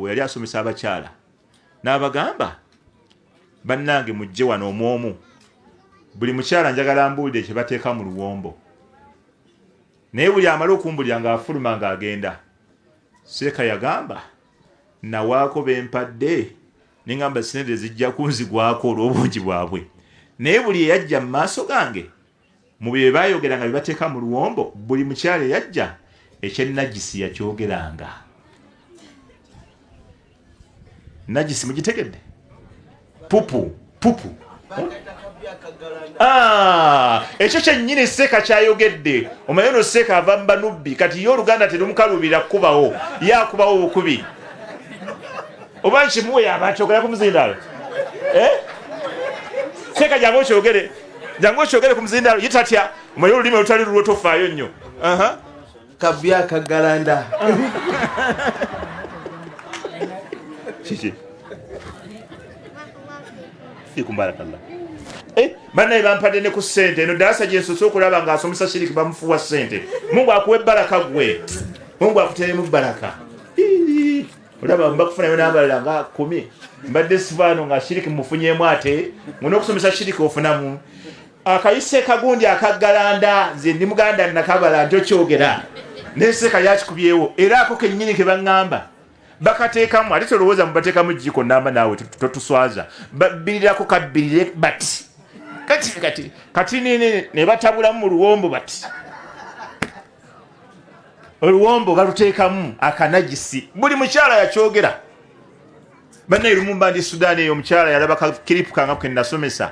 Lugogo yali asomesa abakyala n'abagamba, bannange mujje wano omwomu, buli mukyala njagala mbuulire kye bateeka mu luwombo. Naye buli amala okumbulira ng'afuluma ng'agenda. Seeka yagamba, nawaako bempadde nengamba sente zijja kunzigwako olw'obungi bwabwe, naye buli eyajja mu maaso gange mu bye bayogera nga byebateeka mu luwombo, buli mukyala eyajja ekyenagisi yakyogeranga. Nagisi mugitegedde? Pupu pupu. Ah, ekyo kyennyini seeka kyayogedde. Omanyi ono seeka ava mu banubbi, kati ye oluganda terumukaluubirira kukubawo, ye akubawo bukubi. Oba nkimuwe yaba akyogera ku muzindaalo, eh? Seeka jangu okyogere, jangu okyogere ku muzindaalo. Ye tatya, omanyi olulimi olutali lulwo tofaayo nnyo. Kabbi akaggalanda. Kiki? Fikum barakallah. Eh, bannaye bampadde ne ku ssente. Eno darasa gye nsoose okulaba ng'asomesa shiriki bamufuwa ssente. Mungu akuwe baraka gwe, Mungu akuteremu baraka. Olaba mbakufunayo n'abalala nga 10. Mbadde sivaano nga shiriki mufunyemu, ate muna okusomesa shiriki ofunamu akayise kagundi akaggalanda. Nze ndi muganda nakabala nti okyogera neseka yakikubyewo, era ako kennyini ke baŋŋamba bakateekamu. Ate tolowooza mubateekamu jjiko namba, naawe totuswaza. Babbirirako kabbirire bati kati kati kati nini ne batabulamu mu luwombo bati oluwombo baluteekamu akanagisi. Buli mukyala yakyogera. Bannaye lumu mba ndi Sudaani eyo, omukyala yalaba kakiripu kanga ke nasomesa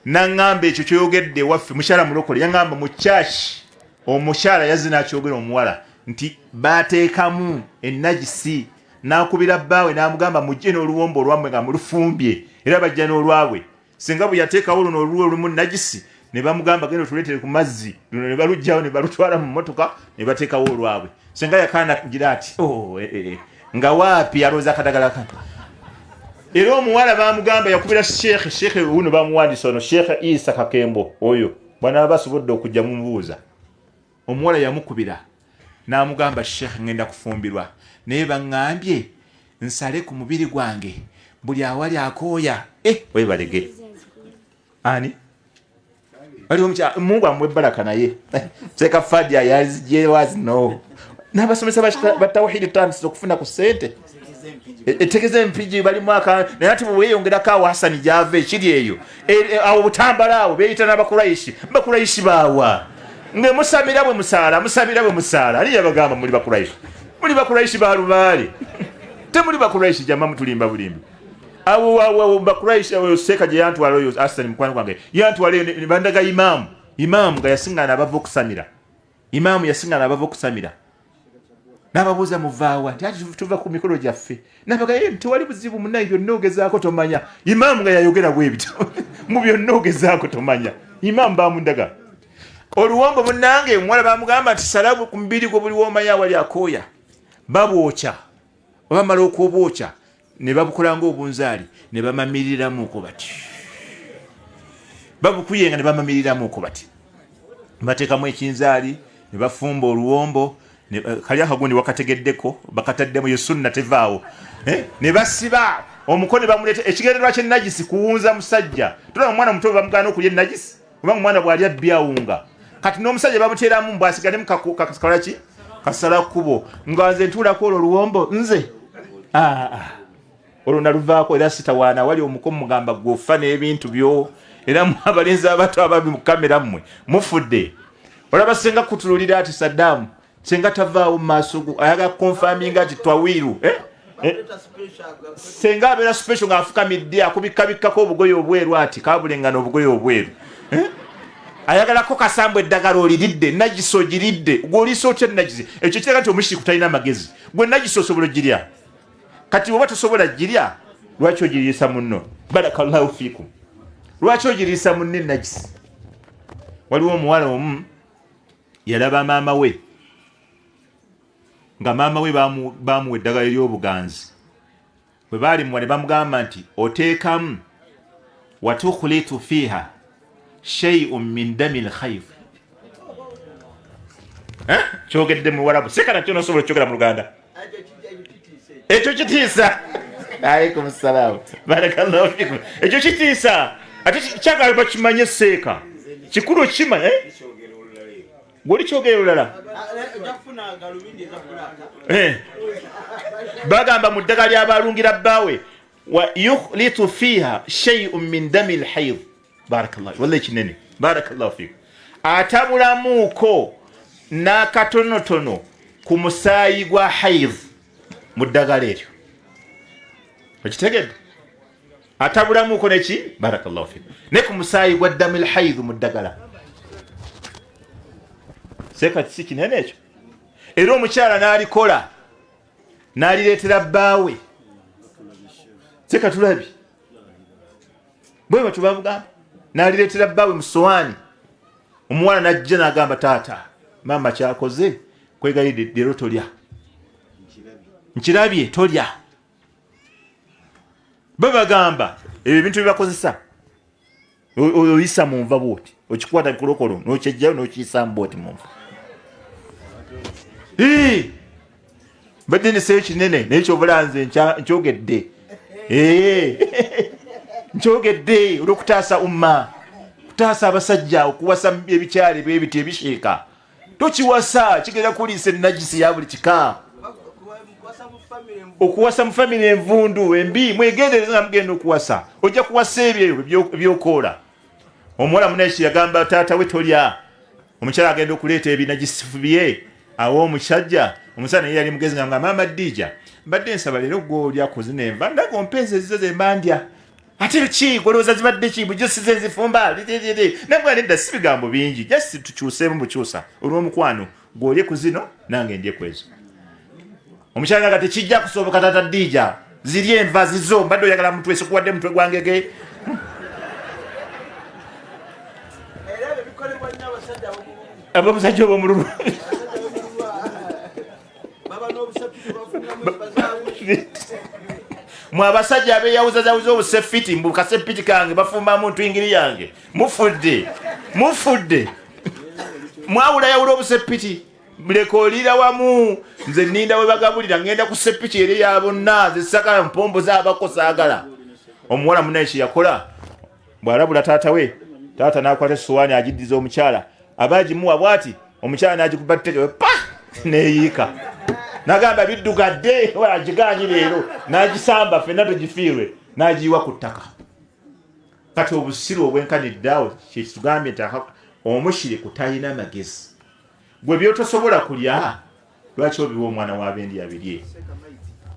naŋŋamba ekyo kyoyogedde ewaffe. Mukyala mulokole yaŋŋamba mu church omukyala yazze n'akyogera omuwala nti bateekamu enagisi, n'akubira bbaawe n'amugamba mujje n'oluwombo olwammwe nga mulufumbye, era bajja n'olwabwe. Singa bwe yateekawo luno olulwo olumu nagisi, ne bamugamba genda otuleetere ku mazzi luno, ne baluggyawo ne balutwala mu mmotoka ne bateekawo olwabwe. Singa yakaana gira ati, oh, eh, eh, eh. Nga waapi alowooza akadagala ka. Era omuwala bamugamba yakubira sheekhe, sheekhe wuno bamuwandisa ono Sheekhe Isa Kakembo oyo bwanaaba basobodde okujja mumubuuza. Omuwala yamukubira n'amugamba, sheekhe ngenda kufumbirwa, naye baŋŋambye nsale ku mubiri gwange buli awali akooya. Eh, webalege ani waliwo Mungu amuwe baraka. Naye seeka Fadia yazijewazi no n'abasomesa ba tawhidi tutandise okufuna ku ssente etegeza empigi balimu aka. Naye ati bweyongerako awo Hasani gyava ekiri eyo awo butambala awo beyita n'Abakuraishi. Bakuraishi baawa nge musamira bwe musaala, musamira bwe musaala. Ani yabagamba muli Bakuraishi? Muli Bakuraishi ba lubaale, temuli Bakuraishi. Jama mutulimba bulimbi. Awo awo awo Bakuraishi awo seeka gye yantwala oyo Hasani mukwano gwange yantwala eyo bandaga imaamu, imaamu nga yasiŋŋaana abava okusamira, imaamu yasiŋŋaana abava okusamira n'ababuuza muvaawa, nti ati tuva ku mikolo gyaffe. Nabaga tewali buzibu munaye, byonna ogezaako tomanya. Imaamu nga yayogera bwebityo mu byonna ogezaako tomanya. Imaamu bamundaga oluwombo munnange. Omuwala bamugamba nti sala ku mubiri gwo buli womanya awali akooya. Babwokya, bamala okwobwokya ne babukola ng'obunzaali ne bamamiriramuko bati, babukuyenga ne bamamiriramuko bati, bateekamu ekinzaali ne bafumba oluwombo kali akagundi wakategeddeko bakataddemu yo sunna tevaawo, eh? Ne basiba omuko ne bamuleeta. Ekigendererwa ky'enagisi kuwunza musajja. Tulaba omwana omuto bamugaana okulya enagisi kubanga omwana bw'alya byawunga. Kati n'omusajja bamuteeramu mbwasigalemu kakolaki kasala kkubo. Nga nze ntuulako olwo oluwombo nze, ah, ah. Olwo naluvaako era sitawaana wali omuko mugamba gwe ofa n'ebintu byo. Era mu abalenzi abato ababi mu kamera mmwe mufudde. Olaba senga kutululira ati Saddam senga tavaawo mu maaso go, ayagala kukonfaminga nti twawiiru, eh? Eh? Senga abeera special ng'afukamidde akubikkabikkako obugoye obweru ati kabulengana obugoye obweru, eh? Ayagalako kasambwa eddagala oliridde, nagisi ogiridde, gweoliisa otya nagisi? Ekyo kiraga nti omushiriku talina magezi. Gwe nagisi osobola ogirya? Kati oba tosobola girya, lwaki ogiriisa munno? Barakallahu fikum. Lwaki ogiriisa munno enagisi? Waliwo omuwala omu yalaba maama we nga maama we bamuwa eddagala ery'obuganzi. Bwe baalimuwa ne bamugamba nti oteekamu watukhlitu fiiha shay'un min dami lkhayf. Eh? Kyogedde mu Luwarabu, sekana kyo nosobola okyogera mu Luganda. Ekyo kitiisa. Alaikum salaamu, barakallahu fikum. Ekyo kitiisa, ate kyagala bakimanye. Seeka, kikulu okimanya, eh? Gwoli kyogera olulala. Eh. Bagamba mu ddagala lyabalungira bbaawe, wa yukhlitu fiha shay'un min dami lhaid. Barakallahu, wallahi kinene. Barakallahu fikum. Atabulamuuko n'akatonotono ku musaayi gwa haidh mu ddagala eryo. Okitegedde? Atabulamuuko neki, barakallahu fikum, ne ku musaayi gwa dami lhaidh mu ddagala. Seeka, si kinene ekyo? Era omukyala n'alikola n'alireetera bbaawe. Seeka, tulabye bwe batyo bamugamba, n'alireetera bbaawe mu sowaani. Omuwala n'ajja n'agamba taata, maama kyakoze, kwegayidde leero tolya, nkirabye tolya. Babagamba ebyo ebintu byebakozesa, oyisa mu nva bwoti, okikwata bikolokolo nokyejjayo nokiyisa bwoti mu nva. Mbadde neseyo kinene, naye kyobula nze nkyogedde, nkyogedde olwokutaasa umma, kutaasa abasajja okuwasa ebikyali bwebiti ebishiika. Tokiwasa, kigenda kuliisa enagisi ya buli kika. Okuwasa mu famire envundu embi, mwegendereza nga mugenda okuwasa. Ojja kuwasa ebyo ebyokoola. Omuwala muneki yagamba taata we, tolya. Omukyala agenda okuleeta ebinagisifu bye awo omusajja. Omusajja naye yali mugezi, nga maama Dija, mbadde nsaba leero gwolya kuzina enva, ndaga ompeeza ezizo zemba ndya. Ate ki golowooza zibadde ki bujo size nzifumba? Nabwa nedda, si bigambo bingi, just tukyuseemu bukyusa olw'omukwano, gwolye ku zino nange ndye ku ezo. Omukyala nga tekijja kusoboka, taata Dija, ziri enva zizo, mbadde oyagala mutwe, sikuwadde mutwe gwangege. Abamusajja obomululu mwe abasajja abeyawuzazawuza obusefiti, mbu kasepiti kange bafumbamu ntwingiri yange, mufudde, mufudde, mwawulayawula obusepiti. Leka oliira wamu. Nze ninda we bagabulira, ngenda ku sepiki eri ya bonna. Nze sagala mpombo zaabako, saagala. Omuwala munaye kyeyakola, bw'alabula taata we, taata n'akwata essowaani agiddiza omukyala, aba agimuwa bw'ati, omukyala n'agikuba tteke pa neeyiika, nagamba biddugadde, agigaanyi leero, n'agisamba ffenna tugifiirwe, n'agiyiwa ku ttaka. Kati obusiru obwenkanidde awo kyekitugambye nti omushiriku talina magezi. Gwe byotosobola kulya, lwaki obiwa omwana w'abendi abirye?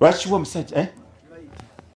Lwaki wa omusajja, eh?